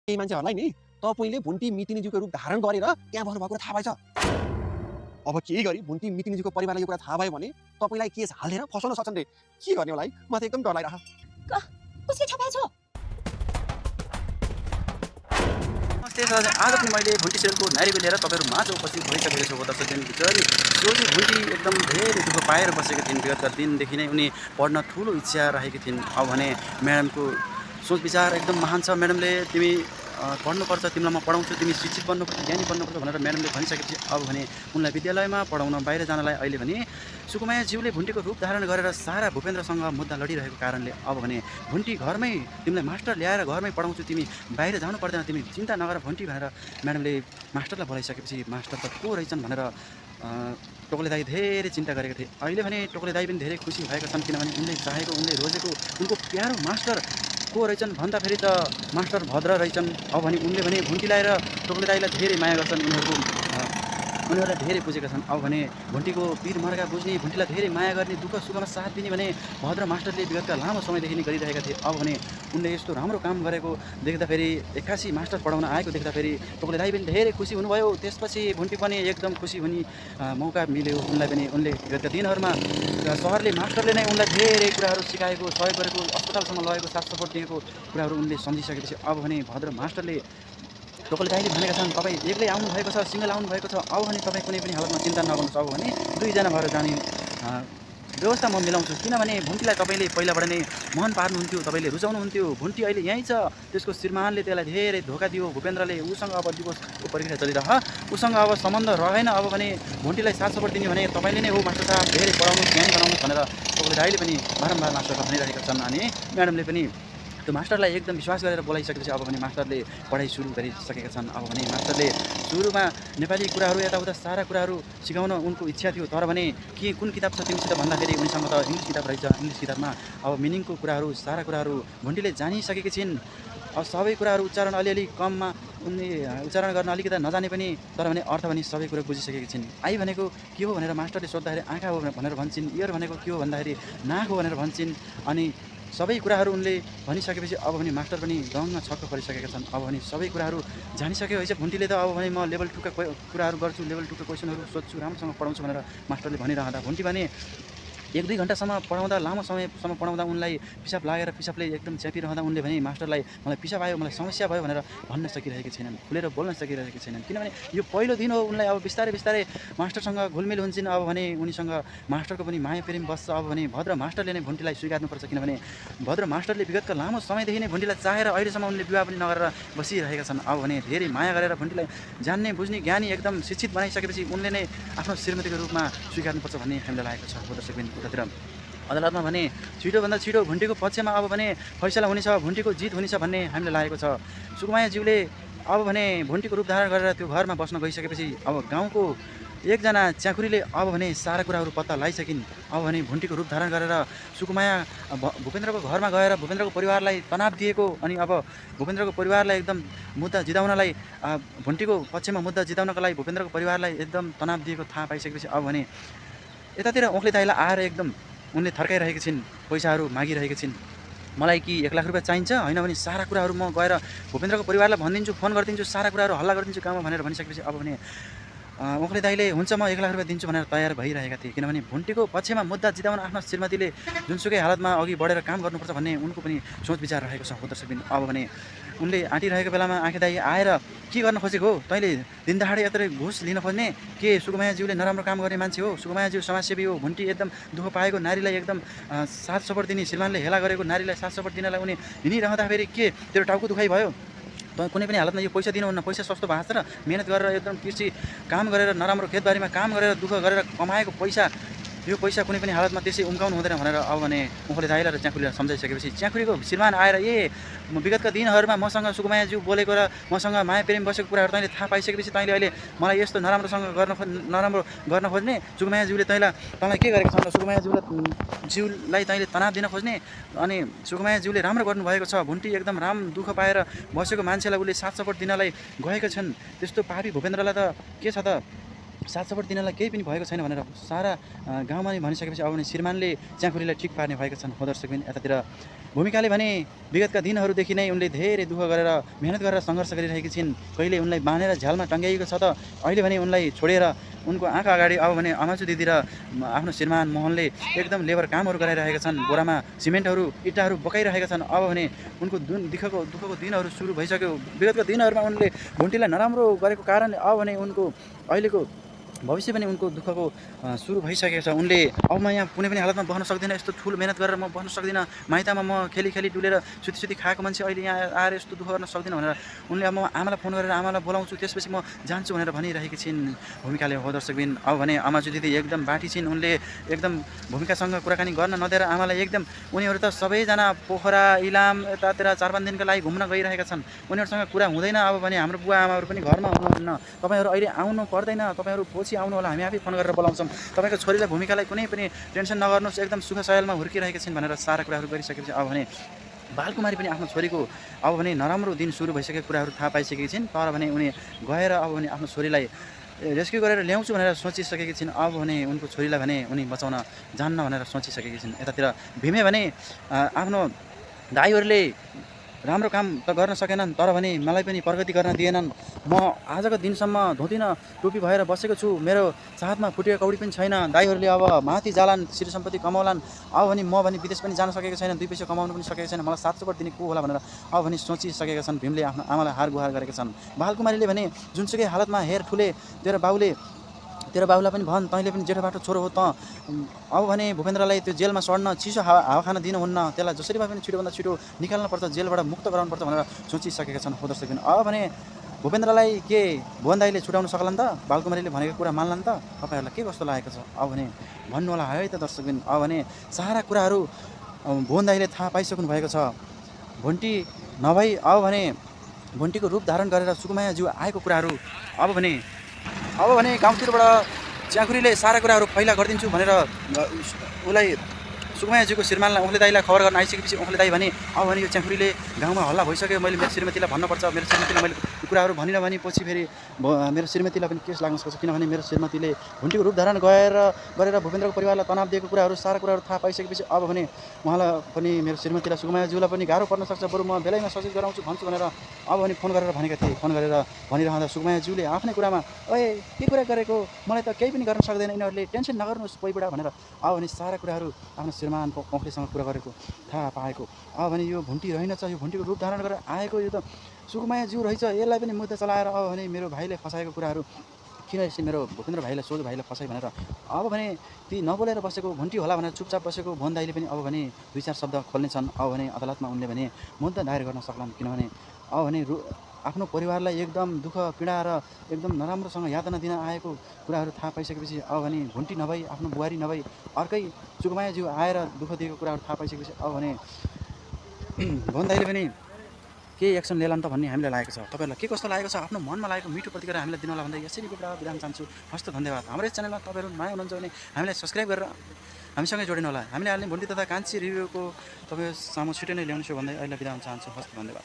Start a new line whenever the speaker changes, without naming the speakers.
केही मान्छेहरूलाई नि तपाईँले भुन्टी मितिनीज्यूको रूप धारण गरेर त्यहाँ बस्नुभएको कुरा थाहा भएछ। अब केही गरी भुन्टी मितिनीज्यूको परिवारलाई यो कुरा थाहा भयो भने तपाईँलाई केस हालेर फसाउन सक्छन् रे। के गर्ने होला है? म त एकदम डर लागिरह।
कसले थाहा पाएछ?
नमस्ते सर, आज पनि मैले भुन्टी सिरियलको नारीको लिएर तपाईँहरू माझ उपस्थित भइसकेको छु। दर्शक दिनभित्र सोझी भुन्टी एकदम धेरै दुःख पाएर बसेका थिइन्। विगतका दिनदेखि नै उनी पढ्न ठुलो इच्छा राखेकी थिइन्। अब भने म्याडमको सोच विचार एकदम महान छ। म्याडमले तिमी पढ्नुपर्छ, तिमीलाई म पढाउँछु, तिमी शिक्षित बन्नुपर्छ, ज्ञानी बन्नुपर्छ भनेर म्याडमले भनिसकेपछि अब भने उनलाई विद्यालयमा पढाउन बाहिर जानलाई अहिले भने सुकुमायाज्यूले भुन्टीको रूप धारण गरेर सारा भूपेन्द्रसँग मुद्दा लडिरहेको कारणले अब भने भुन्टी घरमै तिमीलाई मास्टर ल्याएर घरमै पढाउँछु, तिमी बाहिर जानु पर्दैन, तिमी चिन्ता नगर भुन्टी भनेर म्याडमले मास्टरलाई बोलाइसकेपछि मास्टर त को रहेछन् भनेर टोक्ले दाई धेरै चिन्ता गरेका थिए। अहिले भने टोक्ले दाई पनि धेरै खुसी भएका छन्, किनभने उनले चाहेको, उनले रोजेको उनको प्यारो मास्टर को रहेछन् भन्दाखेरि त मास्टर भद्र रहेछन्। अब भने उनले भने भुन्टीलाई र टोक्ले दाईलाई धेरै माया गर्छन्। उनीहरूलाई धेरै बुझेका छन्। अब भने भुन्टीको पीर मर्का बुझ्ने, भुन्टीलाई धेरै माया गर्ने, दुःख सुखमा साथ दिने भने भद्र मास्टरले विगतका लामो समयदेखि नै गरिरहेका थिए। अब भने उनले यस्तो राम्रो काम गरेको देख्दाखेरि, 81 मास्टर पढाउन आएको देख्दाखेरि टोक्ले दाई पनि धेरै खुसी हुनुभयो। त्यसपछि भुन्टी पनि एकदम खुसी हुने मौका मिल्यो उनलाई पनि। उनले विगतका दिनहरूमा सहरले मास्टरले नै उनलाई धेरै कुराहरू सिकाएको, सहयोग गरेको, अस्पतालसम्म लगेको, साथ सपोर्ट दिएको कुराहरू उनले सम्झिसकेपछि अब भने भद्र मास्टरले टोक्ले दाईले भनेका छन्, तपाईँ एक्लै आउनुभएको छ, सिङ्गल आउनुभएको छ, अब भने तपाईँ कुनै पनि हालतमा चिन्ता नगर्नुहोस्। अब भने दुईजना भएर जाने व्यवस्था म मिलाउँछु। किनभने भुन्टीलाई तपाईँले पहिलाबाट नै मन पार्नुहुन्थ्यो, तपाईँले रुचाउनुहुन्थ्यो। भुन्टी अहिले यहीँ छ, त्यसको श्रीमानले त्यसलाई धेरै धोका दियो। भूपेन्द्रले उसँग अब डिभोर्सको प्रक्रिया चलिरह, उसँग अब सम्बन्ध रहेन। अब भने भुन्टीलाई साथ सपोर्ट दिने भने तपाईँले नै हो मास्टर साहब, धेरै पढाउनु, ज्ञानी बनाउनु भनेर टोक्ले दाईले पनि बारम्बार मास्टरलाई भनिरहेका छन्। अनि म्याडमले पनि त्यो मास्टरलाई एकदम विश्वास गरेर बोलाइसकेपछि अब भने मास्टरले पढाइ सुरु गरिसकेका छन्। अब भने मास्टरले सुरुमा नेपाली कुराहरू यताउता सारा कुराहरू सिकाउन उनको इच्छा थियो। तर भने के कुन किताब छ तिमीसित भन्दाखेरि उनीसँग त इङ्ग्लिस किताब रहेछ। इङ्ग्लिस किताबमा अब मिनिङको कुराहरू, सारा कुराहरू भुन्टीले जानिसकेकी छिन्। अब सबै कुराहरू उच्चारण अलिअलि कममा उनले उच्चारण गर्न अलिकति नजाने पनि, तर भने अर्थ पनि सबै कुरा बुझिसकेकी छिन्। आई भनेको के हो भनेर मास्टरले सोद्धाखेरि आँखा हो भनेर भन्छन्। इयर भनेको के हो भन्दाखेरि नाक हो भनेर भन्छन्। अनि सबै कुराहरू उनले भनिसकेपछि अब भने मास्टर पनि दङ्ग छक्क परिसकेका छन्। अब भने सबै कुराहरू जानिसके भएछ भुन्टीले त अब भने म लेभल 2 का कुराहरू गर्छु, लेभल 2 का क्वेसनहरू सोध्छु, राम्रोसँग पढाउँछु भनेर मास्टरले भनिरहँदा भुन्टी भने 1-2 घन्टासम्म पढाउँदा, लामो समयसम्म पढाउँदा उनलाई पिसाब लागेर पिसाबले एकदम च्यापिरहँदा उनले भने मास्टरलाई मलाई पिसाब आयो, मलाई समस्या भयो भनेर भन्न सकिरहेकी छैनन्, खुलेर बोल्न सकिरहेकी छैनन्। किनभने यो पहिलो दिन हो। उनलाई अब बिस्तारै बिस्तारै मास्टरसँग घुलमिल हुन्छन्। अब भने उनीसँग मास्टरको पनि माया प्रेम बस्छ। अब भने भद्र मास्टरले नै भुन्टीलाई स्वीकार्नुपर्छ, किनभने भद्र मास्टरले विगतका लामो समयदेखि नै भुन्टीलाई चाहेर अहिलेसम्म उनले विवाह पनि नगरेर बसिरहेका छन्। अब भने धेरै माया गरेर भुन्टीलाई जान्ने, बुझ्ने, ज्ञानी, एकदम शिक्षित बनाइसकेपछि उनले नै आफ्नो श्रीमतीको रूपमा स्वीकार्नुपर्छ भन्ने हामीलाई लागेको छ। दर्शकबिन उतातिर अदालतमा भने छिटोभन्दा छिटो भुन्टीको पक्षमा अब भने फैसला हुनेछ, भुन्टीको जित हुनेछ भन्ने हामीलाई लागेको छ। सुकुमायाज्यूले अब भने भुन्टीको रूप धारण गरेर त्यो घरमा बस्न गइसकेपछि अब गाउँको एकजना च्याखुरीले अब भने सारा कुराहरू पत्ता लगाइसकिन्। अब भने भुन्टीको रूप धारण गरेर सुकुमाया भूपेन्द्रको घरमा गएर भूपेन्द्रको परिवारलाई तनाव दिएको, अनि अब भूपेन्द्रको परिवारलाई एकदम मुद्दा जिताउनलाई, भुन्टीको पक्षमा मुद्दा जिताउनका लागि भूपेन्द्रको परिवारलाई एकदम तनाव दिएको थाहा पाइसकेपछि अब भने यतातिर ओख्ले दाइलाई आएर एकदम उनले थर्काइरहेकी छिन्, पैसाहरू मागिरहेकी छिन्। मलाई कि 1 लाख रुपियाँ चाहिन्छ, होइन भने सारा कुराहरू म गएर भूपेन्द्रको परिवारलाई भनिदिन्छु, फोन गरिदिन्छु, सारा कुराहरू हल्ला गरिदिन्छु गाउँमा भनेर भनिसकेपछि अब भने ओख्ले दाइले हुन्छ म 1 लाख रुपियाँ दिन्छु भनेर तयार भइरहेका थिए। किनभने भुन्टीको पक्षमा मुद्दा जिताउन आफ्नो श्रीमतीले जुनसुकै हालतमा अघि बढेर काम गर्नुपर्छ भन्ने उनको पनि सोच विचार रहेको छ। दर्शकबिन अब भने उनले आँटिरहेको बेलामा आँखे दाइ आएर के गर्न खोजेको हो, तैँले दिनदहाडे यत्रो घुस लिन खोज्ने, के सुकुमायाज्यूले नराम्रो काम गर्ने मान्छे हो? सुकुमायाज्यू समाजसेवी हो। भुन्टी एकदम दुःख पाएको नारीलाई एकदम साथ सपोर्ट दिने, श्रीमानले हेला गरेको नारीलाई साथ सपोर्ट दिनलाई उनी हिँडिरहँदाखेरि के तेरो टाउको दुखाइ भयो? त कुनै पनि हालतमा यो पैसा दिनुहुन्न, पैसा सस्तो भएको छ र मेहनत गरेर एकदम कृषि काम गरेर, नराम्रो खेतबारीमा काम गरेर, दुःख गरेर कमाएको पैसा, यो पैसा कुनै पनि हालतमा त्यसै उम्काउनु हुँदैन भनेर अब भने ओखले दाइलाई र च्याखुरीलाई सम्झाइसकेपछि च्याखुरीको श्रीमान आएर विगतका दिनहरूमा मसँग सुकुमायाज्यू बोलेको र मसँग माया प्रेम बसेको कुराहरू तैँले थाहा पाइसकेपछि तैँले अहिले मलाई यस्तो नराम्रो गर्न खोज्ने, सुकुमायाज्यूले तँलाई के गरेको छ? सुकुमायाज्यूलाई तैँले तनाव दिन खोज्ने, अनि सुकुमायाज्यूले राम्रो गर्नुभएको छ। भुन्टी एकदम दुःख पाएर बसेको मान्छेलाई उसले साथ सपोर्ट दिनलाई गएका छन्। त्यस्तो पापी भूपेन्द्रलाई त के छ त साथ सपोर्ट दिनलाई केही पनि भएको छैन भनेर सारा गाउँमा नै भनिसकेपछि अब भने श्रीमानले च्याखुरीलाई ठिक पार्ने भएका छन् हो दर्शकबिन। यतातिर भूमिकाले भने विगतका दिनहरूदेखि नै उनले धेरै दुःख गरेर मेहनत गरेर सङ्घर्ष गरिरहेकी छिन्। कहिले उनलाई बाँधेर झ्यालमा टङ्गाइएको छ त अहिले भने उनलाई छोडेर उनको आँखा अगाडि अब भने अमाजु दिदी र आफ्नो श्रीमान मोहनले एकदम लेबर कामहरू गराइरहेका छन्। बोरामा सिमेन्टहरू इँटाहरू बोकाइरहेका छन्। अब भने उनको दुःखको दिनहरू सुरु भइसक्यो। विगतका दिनहरूमा उनले भुन्टीलाई नराम्रो गरेको कारणले अब भने उनको अहिलेको भविष्य पनि उनको दुःखको सुरु भइसकेको छ। उनले अब म यहाँ कुनै पनि हालतमा बस्न सक्दिनँ, यस्तो ठुलो मेहनत गरेर म बस्न सक्दिनँ, माइतमा म खेली डुलेर सुती खाएको मान्छे अहिले यहाँ आएर यस्तो दुःख गर्न सक्दिनँ भनेर उनले अब म आमालाई फोन गरेर आमालाई बोलाउँछु, त्यसपछि म जान्छु भनेर भनिरहेकी छिन् भूमिकाले हो दर्शकबिन। अब भने आमाजु दिदी एकदम बाठी छिन्। उनले एकदम भूमिकासँग कुराकानी गर्न नदिएर आमालाई एकदम उनीहरू त सबैजना पोखरा इलाम यतातिर 4-5 दिनको लागि घुम्न गइरहेका छन्। उनीहरूसँग कुरा हुँदैन। अब भने हाम्रो बुवा आमाहरू पनि घरमा हुनुहुन्न, तपाईँहरू अहिले आउनु पर्दैन, तपाईँहरू पछि आउनु होला, हामी आफै फोन गरेर बोलाउँछौँ, तपाईँको छोरीलाई भूमिकालाई कुनै पनि टेन्सन नगर्नुहोस्, एकदम सुख सयलमा हुर्किरहेका छिन् भनेर सारा कुराहरू गरिसकेपछि अब भने बालकुमारी पनि आफ्नो छोरीको अब भने नराम्रो दिन सुरु भइसकेको कुराहरू थाहा पाइसकेकी छिन्। तर भने उनी गएर अब भने आफ्नो छोरीलाई रेस्क्यु गरेर ल्याउँछु भनेर सोचिसकेकी छिन्। अब भने उनको छोरीलाई भने उनी बचाउन जान्न भनेर सोचिसकेकी छिन्। यतातिर भीमे भने आफ्नो दाइहरूले राम्रो काम त गर्न सकेनन्, तर भने मलाई पनि प्रगति गर्न दिएनन्। म आजको दिनसम्म धुँदिनँ, टोपी भएर बसेको छु, मेरो साथमा फुटेको कौडी पनि छैन। दाइहरूले अब माथि जालान्, श्री सम्पत्ति कमाउलान्। अब भने म भने विदेश पनि जान सकेको छैन, 2 पैसा कमाउनु पनि सकेको छैन, मलाई साथ सपोर्ट दिने को होला भनेर अब भने सोचिसकेका छन्। भीमले आफ्नो आमालाई हार गुहार गरेका छन्। बालकुमारीले भने जुनसुकै हालतमा हेर ठुले तेरो बाबुलाई पनि भन्, तैँले पनि जेठो बाटो छोरो हो त। अब भने भूपेन्द्रलाई त्यो जेलमा सड्न चिसो हावा खान दिनुहुन्न, त्यसलाई जसरी भए पनि छिटोभन्दा छिटो निकाल्न पर्छ, जेलबाट मुक्त गराउनुपर्छ भनेर सोचिसकेका छन् हो दर्शकबिन। अब भने भूपेन्द्रलाई के भुवन दाइले छुटाउन सक्लान् त? बालकुमारीले भनेको कुरा मान्लान् त? तपाईँहरूलाई के कस्तो लागेको छ अब भने भन्नु होला है त दर्शकबिन। अब भने सारा कुराहरू भुवन दाइले थाहा पाइसक्नु भएको छ। भुन्टी नभई अब भने भुन्टीको रूप धारण गरेर सुकुमायाज्यू आएको कुराहरू अब भने गाउँतिरबाट च्याखुरीले सारा कुराहरू फैला गरिदिन्छु भनेर उसलाई सुकुमायाज्यूको श्रीमानलाई उखले दाइलाई खबर गर्न आइसकेपछि उखले दाइ भने अब भने यो च्याखुरीले गाउँमा हल्ला भइसक्यो, मैले मेरो श्रीमतीलाई भन्नुपर्छ, मेरो श्रीमतीलाई मैले कुराहरू भनिनँ भने पछि फेरि मेरो श्रीमतीलाई पनि केस लाग्न सक्छ, किनभने मेरो श्रीमतीले भुन्टीको रूप धारण गरेर भूपेन्द्रको परिवारलाई तनाव दिएको कुराहरू सारा कुराहरू थाहा पाइसकेपछि अब भने उहाँलाई पनि मेरो श्रीमतीलाई सुकुमायाज्यूलाई पनि गाह्रो पर्न सक्छ, बरु म बेलैमा सचेत गराउँछु भन्छु भनेर अब भने फोन गरेर भनेका थिए। फोन गरेर भनिरहँदा सुकुमायाज्यूले आफ्नै कुरामा ओए के कुरा गरेको, मलाई त केही पनि गर्न सक्दैन, यिनीहरूले टेन्सन नगर्नुहोस् पहिबाट भनेर अब भने सारा कुराहरू आफ्नो श्रीमान औँखलेसँग कुरा गरेको थाहा पाएको। अब भने यो भुन्टी रहेनछ, यो भुन्टीको रूप धारण गरेर आएको यो त सुकुमायाज्यू रहेछ, यसलाई पनि मुद्दा चलाएर अब भने मेरो भाइले फसाएको कुराहरू किन यसले मेरो भूपेन्द्र भाइलाई सोझो भाइलाई फसाइ भनेर अब भने ती नबोलेर बसेको भुन्टी होला भनेर चुपचाप बसेको भुवन दाइले पनि अब भने 2-4 शब्द खोल्नेछन्। अब भने अदालतमा उनले भने मुद्दा दायर गर्न सक्लान्, किनभने अब भने आफ्नो परिवारलाई एकदम दुःख पीडा र एकदम नराम्रोसँग यातना दिन आएको कुराहरू थाहा पाइसकेपछि अब भने भुन्टी नभई आफ्नो बुहारी नभई अर्कै सुकुमायाज्यू आएर दुःख दिएको कुराहरू थाहा पाइसकेपछि अब भने भुवन दाइले पनि के एक्सन लिएला त भन्ने हामीलाई लागेको छ। तपाईँहरूलाई के कस्तो लागेको छ आफ्नो मनमा लागेको मिठो प्रतिक्रिया हामीलाई दिनु होला भन्दै यसरी बिराम चाहन्छु। हस्त धन्यवाद। हाम्रो यस च्यानलमा तपाईँहरू नयाँ हुनुहुन्छ भने हामीलाई सब्सक्राइब गरेर हामीसँगै जोडिनु होला। हामीले हाल्ने भुन्टी तथा कान्छी रिभ्यूको तपाईँ सामु छिटै नै ल्याउनेछु भन्दै अहिले बिराम चाहन्छु। हस्त धन्यवाद।